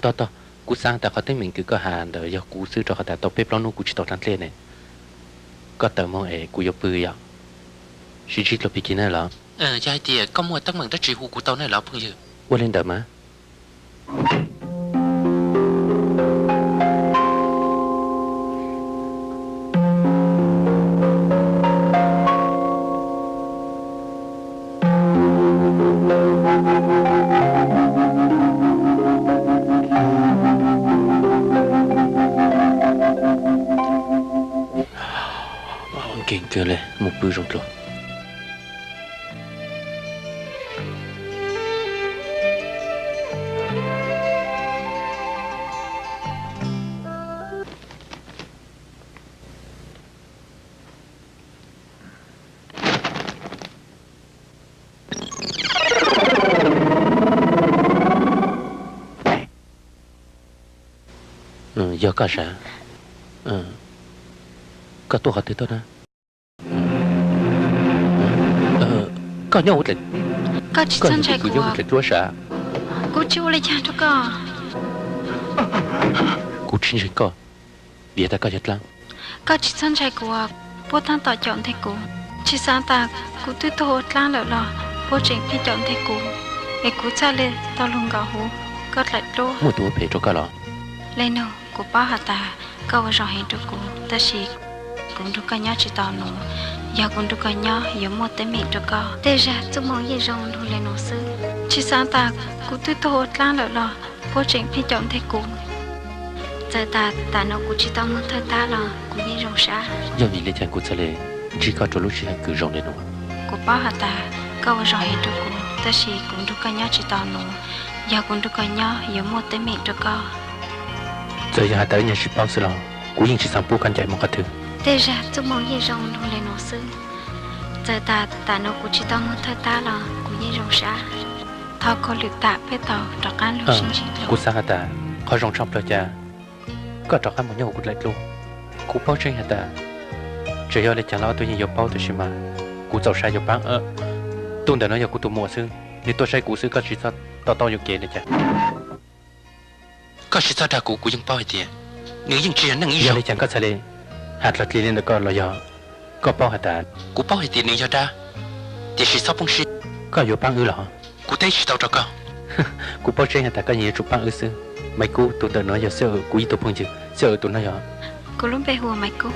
Tog tog, kuv xav tas qhov teeb meem kws koj has ntawd yog kuv xwb rau qhov tas tau peb plaub hnub kuv tsis tau dlaab dlej ne. Koj tawm moog es kuv yuav pw yom. Sib ntsib dlua pig kig na los. Yog hais tias koj muaj teeb meem dab tsi hu kuv tau na los phooj ywg. Ua li ntawd mas. Nkeeg kawg li, mus pw zoo dlua. Yog koj sav? Koj tuaj qhov twg tuaj na? Koj nyob hauv dlaim, koj tsis txhob ntshai kuv, nyob hauv dlaim dluab sav. Kuv tsis ua li cas rau koj. Kuv tsis ntseeg koj, vim tas koj yog dlaab. Koj tsis txhob ntshai kuv, puab taab tom caum nteg kuv. Tsis xaav tas kuv twb tuag ua dlaab lawm los puab tseem pheej caum nteg kuv, es kuv txhaj le tau lug nkaus huv koj dlaim dluab. Muaj tus ua phem rau koj los? Le nug, kuv paub has tas koj ua zoo heev rau kuv, tab sis kuv nrug koj nyob tsis tau nuav. Yog kuv nrug koj nyob yuav muaj teeb meem rau koj. Tej zag txuj moo yeej zoo lug le nuav xwb. Tsis xaav tas kuv twb tuag ua dlaab lawm los puab tseem pheej caum nteg kuv. Txawm tas tam nuav kuv tsis tau moog thawj tab los kuv yeej zoo sab. Yog vim le caag kuv txhaj le ntsib koj rua lub sij hawm kws zoo le nuav? Kuv paub has tas koj ua zoo heev rau kuv, tab sis kuv nrug koj nyob tsis tau nuav. Yog kuv nrug koj nyob yuav muaj teeb meem rau koj. Txawm yog has tas wb nyob tsis paub xwb los kuv yeej tsis xaav pub koj ncaim moog qhov twg. Tej zag txuj moo yeej zoo lug le nuav xwb. Txawm tas tam nuav kuv tsis tau moog thawj tab los kuv yeej zoo sab. Thov kaus lwm tas peb tau rov qaab lug sib ntsib dlua. Kuv xaav has tas qhov zoo tshaj plawg cas koj rov qaab moog nyob huv kuv dlaim dluab. Kuv paub tseeb has tas txawm yog le caag los ob tug yeej yuav paub, tab sis mas kuv txaus sab yuav paab. Tug ntawm nuav yog kuv tus muam xwb, nwg tuaj saib kuv xwb, koj tsis txhob to taub yuam kev le caag. Koj tsis txhob dag kuv, kuv yeej paub hais tias nws yeej tsis yog neeg ib zaug. Yog le caag koj txhaj le has dlhau dlig le ntawm koj los yog koj paub has tas? Kuv paub hais tias nws yog dab, tiam sis txhob poob siab. Koj yuav paab wb los? Kuv teb tsis tau rau koj. Kuv paub tseeb has tas koj yeej yuav tsum paab wb xwb. Maiv Kub, tug ntawm nuav yog Xib Hwb kuv ib tug phooj ywg. Xib Hwb, tus nuav yog? Kuv lub npe hu ua Maiv Kub.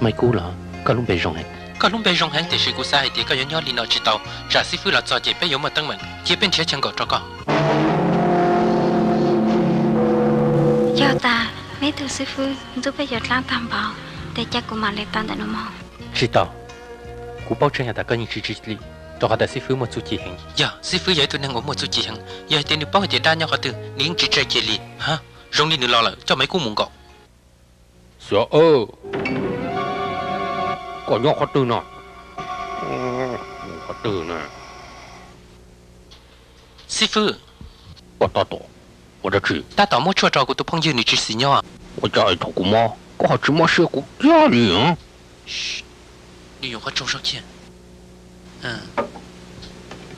Maiv Kub los? Koj lub npe zoo heev. Koj lub npe zoo heev, tiam sis kuv xav hais tias koj yuav nyob li no tsis tau. Tsam xib fwb los txog ces peb yuav muaj teeb meem, cia peb nrhiav chaw nkaum rau koj. Yog tas meb tug xib fwb ntxub peb cov dlaab tag npaum, tes ca kuv mam le tau ntawm nuav moog. Tsis tau. Kuv paub tseeb has tas koj yeej tsis tsim li, rau qhov tas xib fwb muaj txuj ci heev. Yog, xib fwb yog ib tug neeg uas muaj txuj ci heev. Yog hais tias nws paub hais tias dab nyob qhov twg, nws yeej tsis tsa kiag li. Ha, zoo li nws los lawm, coj Maiv Kub mus nkaum. Xib Hwb, koj nyob qhov twg no? Qhov twg na? Xib fwb, koj tab tom ua dab tsi? Tab tom muab tshuaj rau kuv tus phooj ywg, nws tsis xis nyob. Ua cas thaum kuv mob koj ho tsis mob siab kuv kiag li? Nws yuav qhov tsoog zog kiag.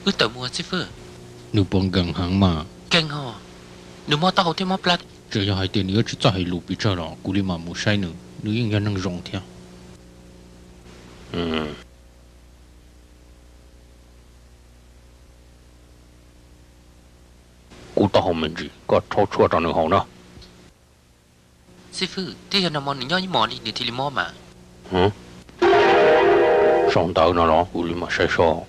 Wb tawm mus xib fwb. Nws puas nkees heev mas? Nkees hos, nws mob taub hau thiab mob plab. Txawm yog hais tias nws yuav tsis txawj hais lus pes tsawg los kuv li mam mus saib nws, nws yeej yog neeg zoo thiab. Kuv taub hau me ntsis, koj rhaub tshuaj rau nws haus na. Xib fwb, twb yog nag hmo nws nyob ib hmos li nws thiaj li mob mas. Sau ntawv no los kuv li mam saib seb.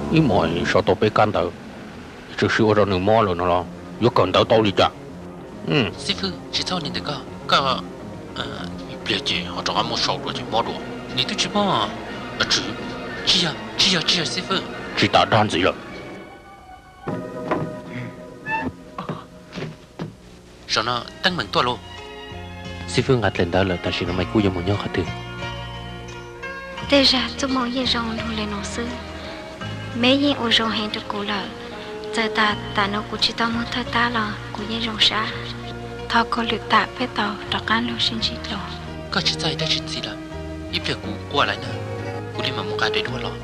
Ib hmos sau tau peb kab ntawv, tshwm sim ua rau nws mob lawm no los yuav kawm ntawv tau li cas? Xib fwb, tsis txhob ua li ntawd koj, koj ib pliag ces ho rov qab muab sau dua ces mob dua. Nws twb tsis mob. Tsis yog, tsis yog, tsis yog xib fwb. Tsis tas dag ntxiv lawm. Zaum no teeb meem tuaj lauj. Xib fwb nqa dlaim ntawv lawm, tam sim no Maiv Kub yuav mus nyob qhov twg? Tej zag txuj moo yeej zoo lug le nuav xwb. Meb yeej ua zoo heev rau kuv lawm. Txawm tas tam nuav kuv tsis tau moog thawj tab los kuv yeej zoo sab. Thov kaus lwm tas peb tau rov qaab lug sib ntsib dlua. Koj tsis txhob hais dab tsi ntxiv lawm, ib pliag kuv quaj lawm na, kuv li mam mus nqa daim duab los.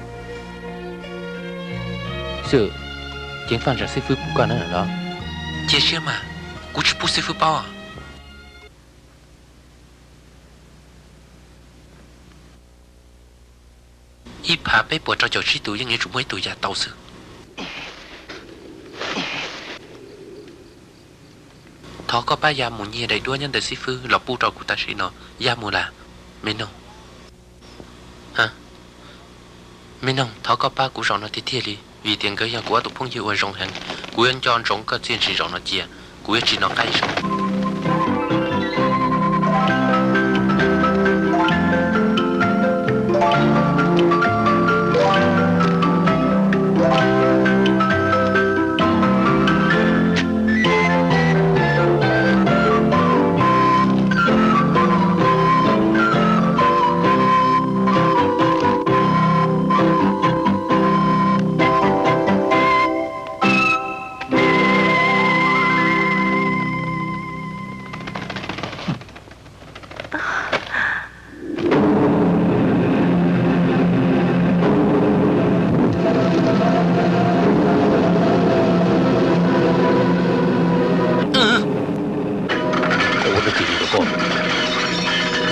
Xwb, ceev faj tsam xib fwb pum koj na los? Cia siab mas, kuv tsis pub xib fwb paub. Ib phav peb puas rau caum tsib tus yeej yuav tsum muaj ib tug ya tau xwb. Thov koj pab ya mus nyiag daim duab nyob ntawm xib fwb los pub rau kuv tam sim no. Ya mus las, me noog. Me noog, thov koj pab kuv zaum no tiag tiag li, vim tias nkawd yog kuv ob tug phooj ywg uas zoo heev. Kuv yuav nco ntsoov koj txiaj ntsig zaum no cia, kuv yuav tsis nov qab ib zaug.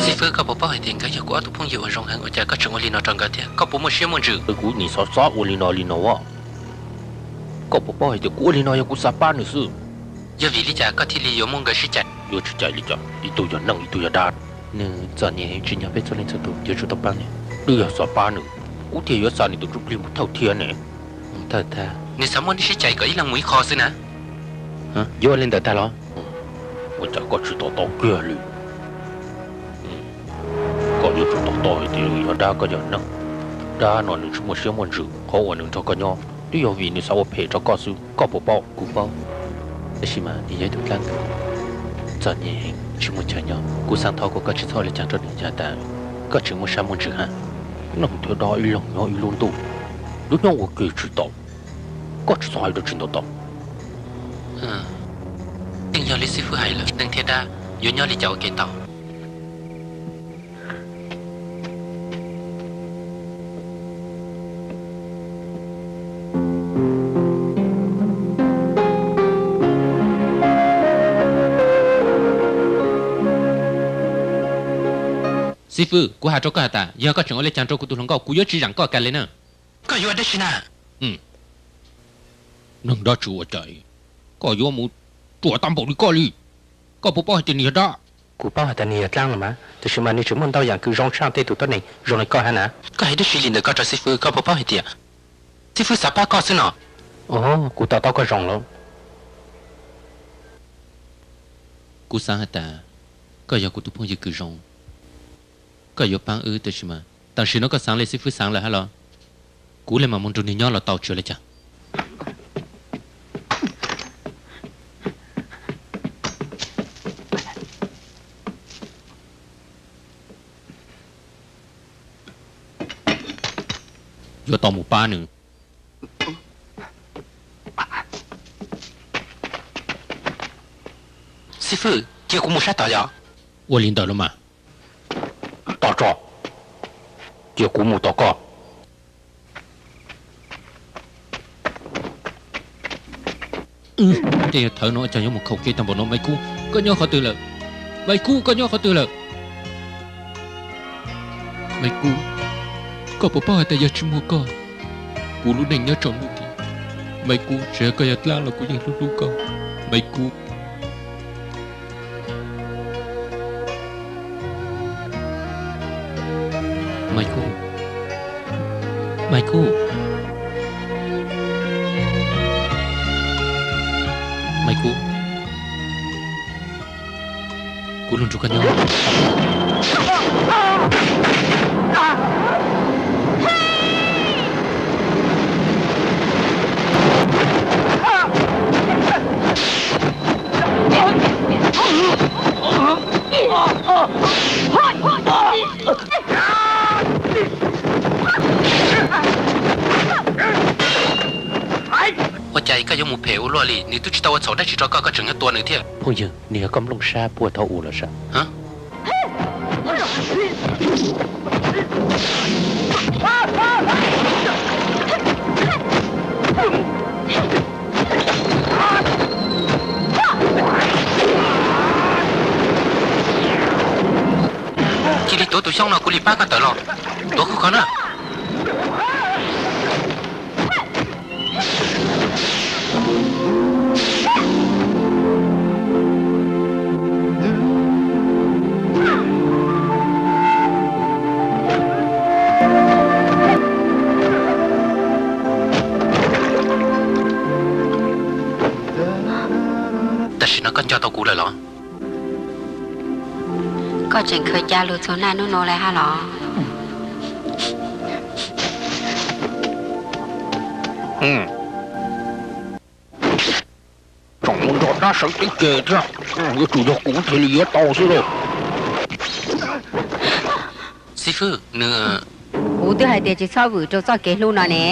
Xib fwb, koj puas paub hais tias nkawd yog kuv ob tug phooj ywg uas zoo heev, ua cas koj tseem ua li no rau nkawd thiab? Koj puas muaj siab muaj ntsws? Kuv nim xav xav ua li no li no as. Koj puas paub hais tias kuv ua li no yog kuv xav pab nws xwb. Yog vim li cas koj thiaj li yuav muab nkawd sib cais? Yuav sib cais li cas? Ib tug yog neeg, ib tug yog dab. Nws txom nyem heev, tsim nyog peb txhua leej txhua tus yuav tsum tau pab nws. Twb yog xav pab nws, kuv thiaj yuav xa nws tus ntsuj plig mus thawj thiab ne. Mus thawj tag, nws xav muab neb sib cais kom ib leeg mus ib qho xwb na. Yuav ua li ntawd tag los? Ua cas koj tsis to taub kiag li? Koj yuav tsum to taub hais tias yog dab koj yog neeg. Dab no nws tsis muaj siab muaj ntsws, qhov uas nws nrog koj nyob twb yog vim nws xav ua phem rau koj xwb, koj puas paub? Kuv paub, tab sis mas nws yog ib tug dab ntxwg, txom nyem heev, tsis muaj chaw nyob. Kuv xav thov kom koj tsis txhob ua li cas rau nws, yog tas koj tseem muaj sab muaj ntsws hab. Neeg thiab dab ib leeg nyob ib lub ntuj, lub nyob ua ke tsis tau. Koj tsis txhob hais dab tsi ntau tau. Yeej yog li xib fwb hais lawm, neeg thiab dab yuav nyob li cas ua ke tau. Xib fwb, kuv hais rau koj has tas, yog koj tseem ua li cas rau kuv tus hluas nkauj, kuv yuav tsis zam koj kiag li na. Koj yuav ua dab tsi na? Neeg dab tsi ua cas koj yuav mus ruam tau npaum li koj li? Koj puas paub hais tias nws yog dab? Kuv paub hais tias nws yog dlaab los mas, tiam sis mas nws tseem muaj ntau yam kws zoo tshaj tej tus tuab neeg zoo li koj hab na. Koj hais dab tsi li ntawd koj rau xib fwb, koj puas paub hais tias xib fwb xav pab koj xwb no? Kuv to taub koj zoo lawm. Kuv xaav has tas koj yog kuv tus phooj ywg kws zoo, koj yuav paab wb, tab sis mas tam sim no koj xaav le xib fwb xaav lawm hab los? Kuv le maam moog nrug nwg nyob los tau, tsi ua le caag. Yuav tau mus pab nws. Xib fwb, cia kuv mus sab tod yog? Ua li ntawd los mas. Tos tso, cia kuv mus tos koj. Tej yawg thawv no ua caag yuav mus khaum kev tag npaum no? Maiv Kub, koj nyob qhov twg lawm? Maiv Kub, koj nyob qhov twg lawm? Maiv Kub, koj puas paub has tas yog tsi muaj koj, kuv lub neej nyob tsaus ntuj nti. Maiv Kub, txawm koj yog dlaab los kuv yeej hlub hlub koj, Maiv Kub. Maiv Kub, Maiv Kub, Maiv Kub, kuv lug nrug koj nyob. Ua cas koj yuav mus phem ua luaj li? Nws twb tsis tau ua txhaum dab tsi rau koj, koj tseem yuav tua nws thiab? Phooj ywg, nws yog koj nplooj sab puag thaum ub los sav. Cia li tuav tus xyoob no, kuv li pab koj tawm los. Tuav koj qhov na. Tam sim no koj nco tau kuv lawm los? Koj tseem khaws ca lug txhua naj nub nua li hab los? Tsoom mus nrog dab sawv teb ces thiab, yuav tsum yog kuv thiaj li yuav tau xwb lauj. Xib fwb, nws... Kuv twb hais tias tsis txhob vwm rau txoj kev hlub no ne.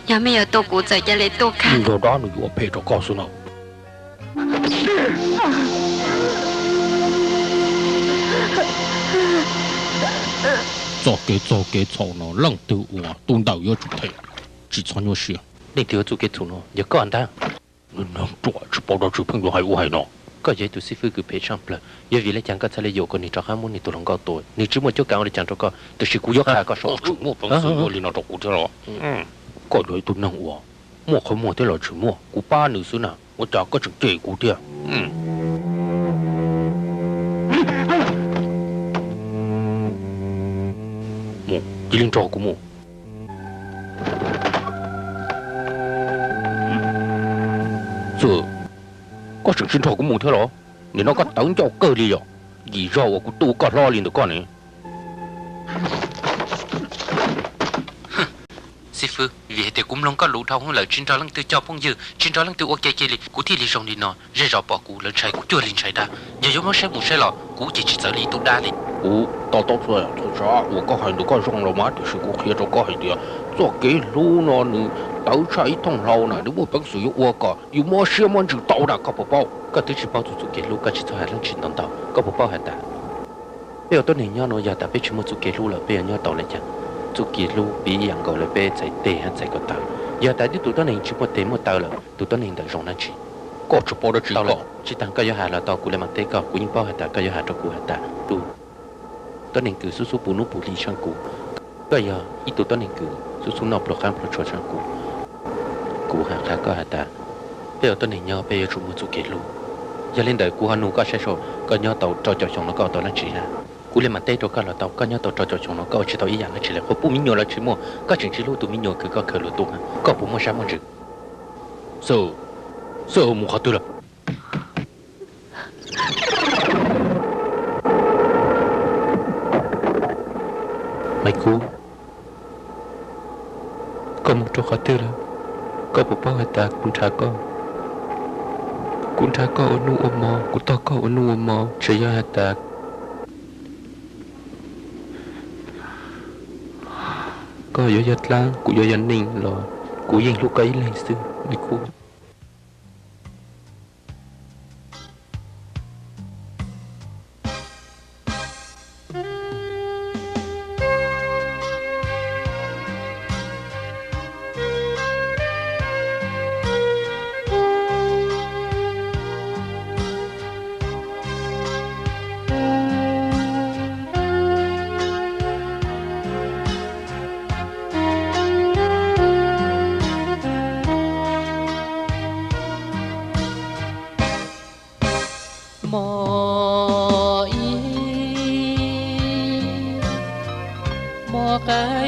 Yog mej yuav tuaj kuv txawm ca le tuaj kag. Nrog dab nws yuav phem rau koj xwb no. Txoj kev txaug kev txhaum no leej twg ua, tus ntawd yuav tsum them, tsis txhob nyuaj siab. Leej twg ua txuj kev txhaum no? Yog koj ntag. Neeg ruam tsis paub dab tsi pheej yuav hais ua hais no. Koj yog ib tug xib fwb kws phem tshaj plawg, yog vim le caag koj txhaj le yuam kom nwg rov qab muab nwg tus hluas nkauj tua? Nwg tsis muaj cuab kav ua le caag rau koj, tab sis kuv yuav qha koj saib. Koj tseem muaj peev xwm ua li no rau kuv thiab los? Koj yog ib tug neeg uas muaj qhov muag thiab los tsis muaj, kuv pab nws xwb na, ua cas koj tseem cem kuv thiab? Mus, cia li nrog kuv mus. Txawm koj tseem tsis nrog kuv mus thiab los? Nim no koj tawv ncauj kawg li yom, yim zaug uas kuv tu koj hlob li ntawm koj ne. Xib fwb, vim hais tias kuv mloog koj lus dhau hwv lawm, tsis nrog leej twg coj phooj ywg, tsis nrog leej twg ua ke kiag li, kuv thiaj li zoo li no. Zej zos pom kuv lawv ntshai kuv cuag li ntshai dab. Yog yuav muab saib mus saib los kuv ces tsis txawv li ib tug dab li. Kuv to taub txhua txhua tsav uas koj hais ntawm koj zoo los mas, tiam sis kuv qhia rau koj hais tias txoj kev hlub no nws tawv tshaj ib thooj hlau na, nws muaj peev xwm yuav ua kom yus mob siab mob ntsws tau na, koj puas paub? Koj twb tsis paub txog txoj kev hlub, koj tsis txhob hais leej twg ntau ntau. Koj puas paub has tas peb ua tuab neeg nyob no, yog tas peb tsis muaj txoj kev hlub lawm, peb yuav nyob tau li cas? Txoj kev hlub piv ib yam nkaus li peb txhais tes hab txhais ko taw. Yog tas ib tug tuab neeg tsis muaj tes muaj taw lawm, tus tuab neeg ntawd zoo dab tsi? Koj tsis paub dab tsi koj. Tsis tas koj yuav has los tau, kuv le mas teb koj, kuv yeej paub has tas koj yuav has rau kuv has tas tus tuab neeg kws xub xub puv nub puv hli tshaaj kuv, koj yog ib tug tuab neeg kws xub xub noj pluas qaab pluas tshua tshaaj kuv. Kuv has qha koj has tas peb ua tuab neeg nyob peb yuav tsum muaj txoj kev hlub. Yog li ntawd kuv ho nug koj saib seb koj nyob tau rau caum xyoo no koj ua tau dab tsi hab? Kuv le mas teb rau koj los tau, koj nyob tau rau caum xyoo no koj ua tsis tau ib yam dab tsi li, qhov pub me nyuam los tsis muaj, koj tseem tsis hlub tus me nyuam kws koj khaws lug tu hab, koj puas muaj sab muaj ntsws? Xwb, xwb mus qhov twg lawm? Maiv Kub, koj mus rau qhov twg lawm? Koj puas paub has tas kuv nrhav koj, kuv nrhav koj ua nub ua mo, kuv tog koj ua nub ua mo, tsuas yog has tas koj yuav yog dlaab, kuv yuav yog neeg los kuv yeej hlub koj ib leeg xwb Maiv Kub. Mog ib, mog qab